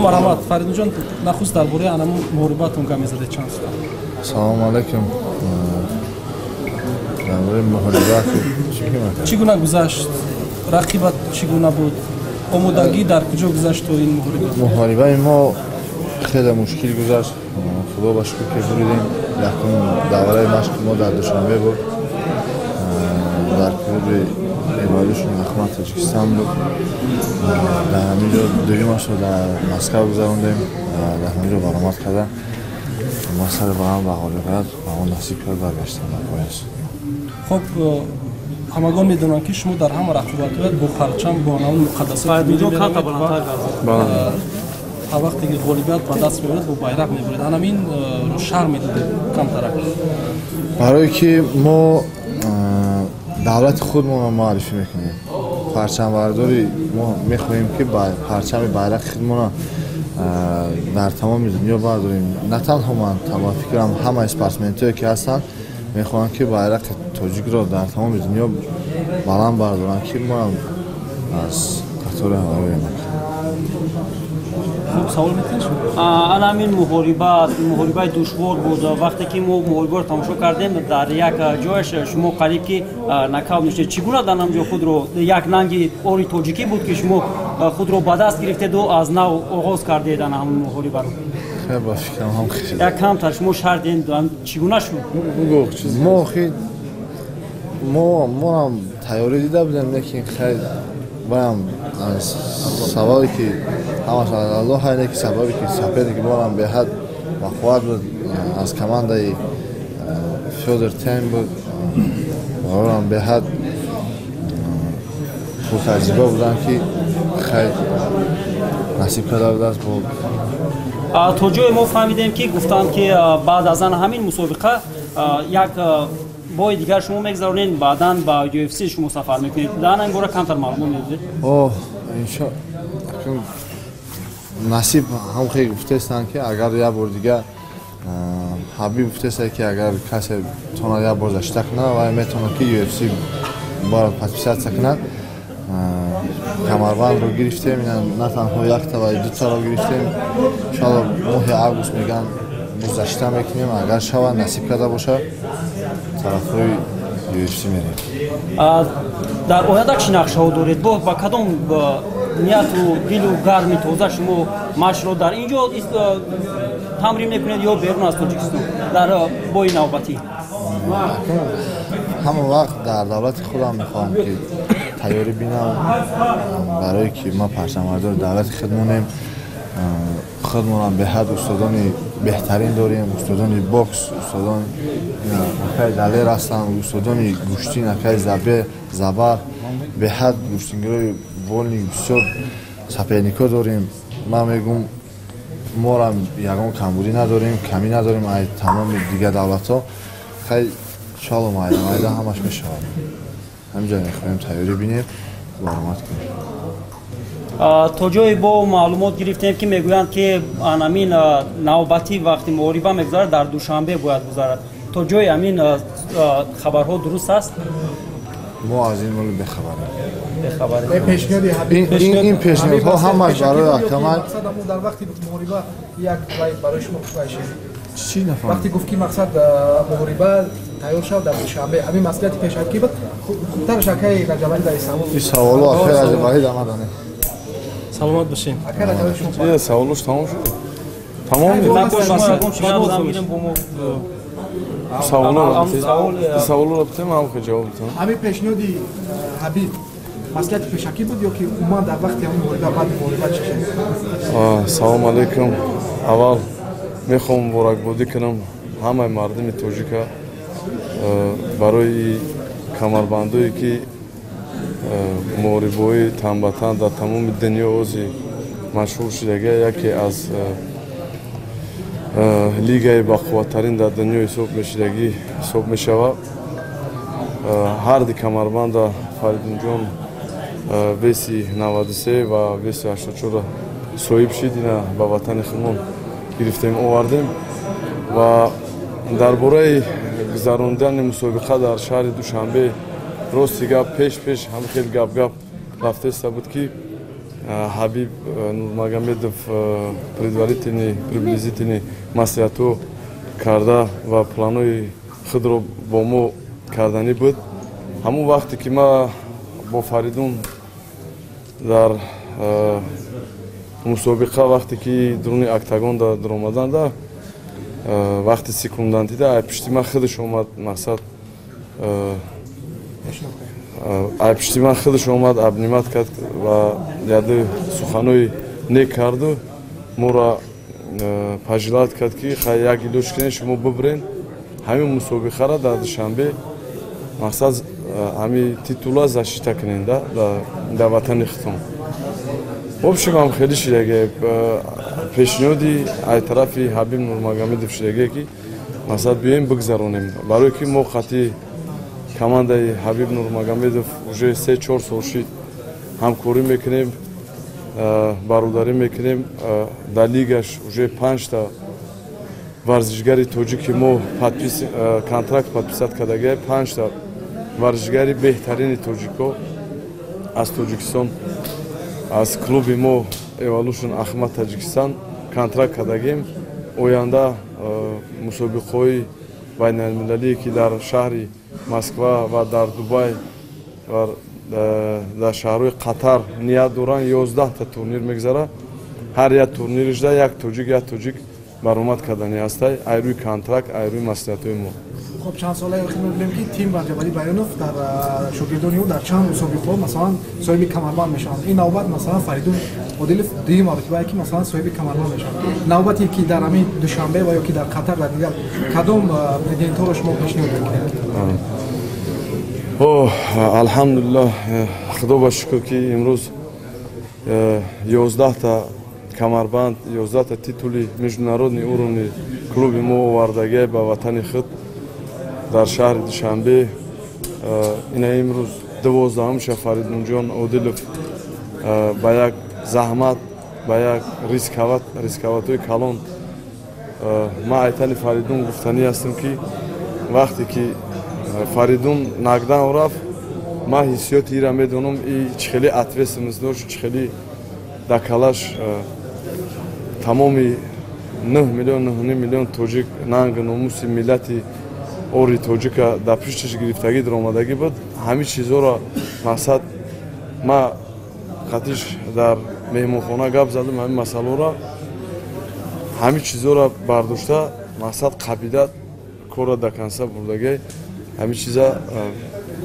Марҳамат, Фаридунҷон, нахуст дар бораи анамун муҳорибаатон гап мезадед чанд сухан. Салому алайкум. Дар бораи муҳориба чӣ гуна гузашт? Рақибат чӣ гуна буд? Омодагӣ дар куҷо гузашт то ин муҳориба? Муҳорибаи мо хеле мушкил гузашт. Худо ба шукр ки буридем. Якум давраи машқи мо дар Душанбе буд. Дар клуби Эволюшн Ахмад Тоҷикистон буд. Дар ҳамин ҷо дуюмашро дар Москва гузарондем. Дар ҳамин ҷо баромад карда. Ма сари баланд ба ғолибият ба он насиб кард баргаштам ба пояс. Хоб, ҳамагон медонанд, ки шумо дар ҳама рақобатҳоят бо парчам, бо анавон муқаддасот ҳар вақте ки ғолибият ба даст меоред, бо байрақ мебуред. Анаминро шарҳ медодед камтарак. Барое ки мо давлати худмонро муаррифӣ мекунем. Парчамбардори мо мехоҳем, ки парчами байрақи худмонро дар тамоми дунё бардорем. На танҳо ман, ба фикрам ҳамаи спортсменҳое ки ҳастанд мехоҳанд, ки байрақи тоҷикро дар тамоми дунё баланд бардоранд, ки моам аз қатори ҳамароем. Хуб, савол метавонед шумо? Ана ҳамин муҳориба муҳорибаи душвор буд. Вақте ки мо муҳорибаро тамошо кардем, дар як ҷояш шумо қариб ки нокаут мешудед. Чӣ гуна дар ҳамҷо худро як нанги ори тоҷикӣ буд, ки шумо худро ба даст гирифтеду аз нав оғоз кардед ана ҳамин муҳорибаро? Хеле ба фикрам ҳам хеле. Як камтар шумо шарҳ диҳед, чӣ гуна шуд? Мо моам тайёрӣ дида будем, лекин хеле баям аз сабабе ки ҳамаш аз Аллоҳ ҳайне, ки сабабе ки соперники моам беҳад бақувват буд, аз командаи Фёдор Тен буд, барорам беҳад пуртаҷриба буданд, ки хеле насиб карда будааст бо То ҷое мо фаҳмидем, ки гуфтанд, ки баъд аз ан ҳамин мусобиқа як бои дигар шумо мегузаронед, баъдан ба UFC шумо сафар мекунед. Дар ин бора камтар маълумот медодед? О, иншо насиб ҳам хеле гуфтаестанд, ки агар як бор дигар Ҳабиб гуфтаест, ки агар касе тонад як бор защита кунад, вай метавонад, ки UFC бояд подписаться кунад. Камарбандро гирифтем, на танҳо якта ва дутаро гирифтем. Иншоалло моҳи август мегӯянд защита мекунем, агар шавад, насиб карда бошад, тарафҳои UFC мерем. Дар оянда чӣ нақшаҳо доред? Бо ба кадом нияту дилу гарми тоза шумо машқро дар ин ҷо тамрин мекунед ё берун аз Тоҷикистон дар бои навбатӣ? Ҳама вақт дар давлати худам мехоҳам, ки тайёрӣ бинам, барое ки ма парчамбардори давлати худмонем. Худмонам беҳад устодони беҳтарин дорем, устодони бокс, устодон акаи Далер ҳастанд, устодони гӯштин акаи Забар, беҳад гӯштингирои вольный бисёр соперникҳо дорем. Ман мегӯм, морам ягон камбудӣ надорем, камӣ надорем ай тамоми дигар давлатҳо. Хай, иншоалло майда майда ҳамаш мешавад. Ҳаминҷо мехоҳем тайёрӣ бинем, баромад кунем. То ҷое бо маълумот гирифтем, ки мегӯянд, ки анамин навбатӣ вақти муҳориба мегузарад, дар Душанбе бояд гузарад. То ҷои ҳамин хабарҳо дуруст аст? Мо аз ин моли бехабарем. Бехабарем. Ин пешниҳодҳо ҳамаш барои акамай. Дар вақти муҳориба як барои шумо чӣ нафаҳмидам? Вақте гуфт, ки мақсад муҳориба тайёр шав дар Душанбе, ҳамин маслиҳати пешакӣ буд, хубтараш, акаи Раҷабалӣ, дар савол. Ин саволо, акаи Раҷабалӣ, дамадане. Саломат бошед. Саволош тамом шуд, тамом. Саволоро битем, ҳам ҷавоб битам. Ҳамин пешниҳоди Ҳабиб маслиҳати пешакӣ буд ё ки умуман дар вақти ҳамин муҳориба, баъди муҳориба чӣ шуд? Салому алайкум. Аввал мехоҳам муборакбодӣ кунам ҳамаи мардуми тоҷика барои камарбандое, ки муҳорибаҳои танбатан дар тамоми дунё ози машҳур шудага, яке аз лигаи бақувваттарин дар дунё ҳисоб мешудагӣ ҳисоб мешавад. Ҳарди камарбанда Фаридунҷон веси 93 ва веси 84 соҳиб шид. Ина ба ватани худмон гирифтем, овардем. Ва дар бораи гузарондани мусобиқа дар шаҳри Душанбе, рости гап, пеш пеш ҳам хел гап-гап рафтеста буд, ки Ҳабиб Нурмагомедов предварительный, приблизительный маслиҳатҳо карда ва планҳои худро бо мо карданӣ буд. Ҳамон вақте ки ман бо Фаридун дар мусобиқа, вақте ки дуруни октагонда дуромаданда, вақти секундантида ай пишти ман худаш омад, мақсад, ай пишти ман худаш омад, обнимать кард ва яды суханои нек карду моро пожелать кард, ки хай, як илоҷ кунед, шумо бибирен ҳамин мусобиқаро дар Душанбе, мақсад, ҳамин титула защита кунен дар ватани худтон. В общем, ҳам хеле шидаге пешниҳоди ай тарафи Ҳабиб Нурмагомедов шидаге, ки мақсад, биёем, бигзаронем, барое ки мо қати командаи Ҳабиб Нурмагомедов уже 3-4 сол шид ҳамкорӣ мекунем, бародарӣ мекунем. Дар лигаш уже панҷта варзишгари тоҷики мо контракт подписать кардагия, панҷта варзишгари беҳтарини тоҷико аз Тоҷикистон, аз клуби мо Эволюшн Ахмад Таҷикистон контракт кардагем. Оянда мусобиқаҳои байналмилалие, ки дар шаҳри Москва ва дар Дубай ва дар шаҳрҳои Қатар ният доранд, 11-та турнир мегузарад. Ҳар як турниришда як тоҷик, як тоҷик баромад кардани ҳастай, ай рӯи контракт, ай рӯи маслиҳатҳои мо. Хоб, чанд солаи охир мебинем, ки тим Раҷабалӣ Баёнов дар шогирдони ӯ дар чанд мусобиқаҳо, масалан, соҳиби камарбанд мешаванд. Ин навбат, масалан, Фаридун Одилов дуюм маротибае, ки, масалан, соҳиби камарбанд мешавад. Навбате ки дар ҳамин Душанбе ва ё ки дар Қатар, дар дигар кадом претендентҳоро шумо пешниҳод мекунед? О, алҳамдулиллаҳ, худо ба шукр, ки имрӯз 11-та камарбанд, 11-та титули международный уровни клуби мо овардагия ба ватани худ дар шаҳри Душанбе. Ина имрӯз 12-ҳумша Фаридунҷон Одилов ба як заҳмат, ба як рисковать ҳои калон. Ман айтани Фаридун гуфтанӣ ҳастам, ки вақте ки Фаридун нокдаун рафт, ман ҳиссиёти ира медонам, и чӣ хеле ответственность дошт, чӣ хеле дакалаш тамоми 9 миллион, 9.5 миллион тоҷик, нангу номуси миллати ори тоҷика дар пушташ гирифтагӣ даромадагӣ буд. Ҳамин чизҳоро, мақсад, ма қатиш дар меҳмонхона гап задам, ҳамин масъаларо, ҳамин чизҳоро бардошта, мақсад, қабида корро до конца бурдагӣ. Ҳамин чиза,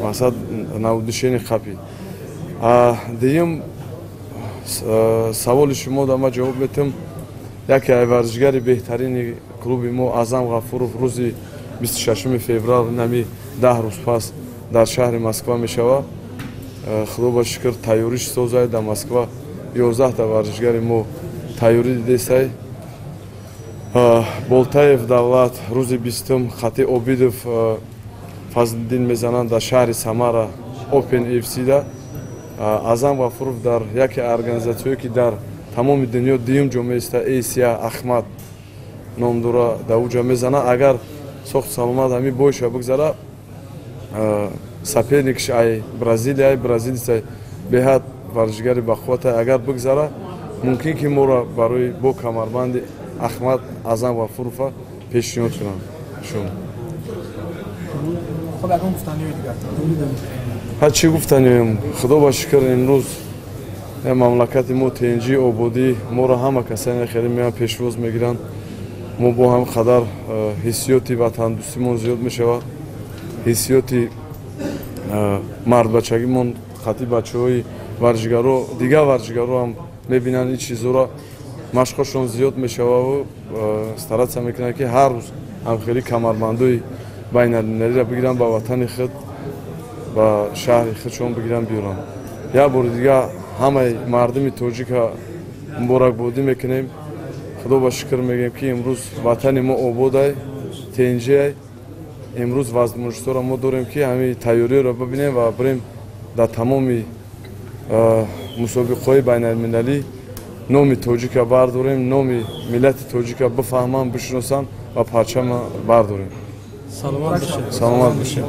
мақсад, на удушение қапид. Дуюм саволи шумо да ма ҷавоб метам. Яке ай варзишгари беҳтарини клуби мо Аъзам Ғафуров рӯзи 26 феврал, нами 10 рӯз пас, дар шаҳри Москва мешавад. Худо ба шукр, тайёриш созай. Дар Москва 11-та варзишгари мо тайёрӣ дидесай. Болтаев Давлат рӯзи 20-ум хати Обидов Фазлиддин мезананд дар шаҳри Самара, Open FC да. Аъзам Ғафуров дар яке организатсияе ки дар тамоми дунё дуюм ҷо меиста, Эсия Ахмад ном дора, дар уҷа мезана. Агар сохт саломат ҳамин бойша бигзара, соперникш ай Бразилия, бразилица беҳад варзишгари бақуввата. Агар бигзара, мумкин ки моро барои бо камарбанди Ахмад Аъзам Ғафурова пешниҳод кунанд. Хоб, ягон гуфтаниҳои дигар? Ҳа, чӣ гуфтанием? Худо ба шукр, имрӯз мамлакати мо тенҷӣ, ободӣ, моро ҳама касане хеле меоянд, пешвоз мегиранд. Мо бо ҳам қадар ҳиссиёти ватандӯстимон зиёд мешавад, ҳиссиёти мардбачагимон хати бачаҳои варзишгаро, дигар варзишгаро ҳам мебинанд ин чизҳоро, машқҳошон зиёд мешававу стараться мекунанд, ки ҳар рӯз ҳамхели камарбандои байналмилалиро бигиранд, ба ватани худ, ба шаҳри худшон бигиранд, биёранд. Як бори дигар ҳамаи мардуми тоҷика муборакбодӣ мекунем. Худо ба шукр мегӯем, ки имрӯз ватани мо ободай, тенҷиай. Имрӯз вазмуҷторо мо дорем, ки ҳамин тайёриро бибинем ва бирем дар тамоми мусобиқаҳои байналмилалӣ номи тоҷика бардорем, номи миллати тоҷика бифаҳмам, бишиносам ва парчама бардорем. Саломат бошед. Саломат бошед.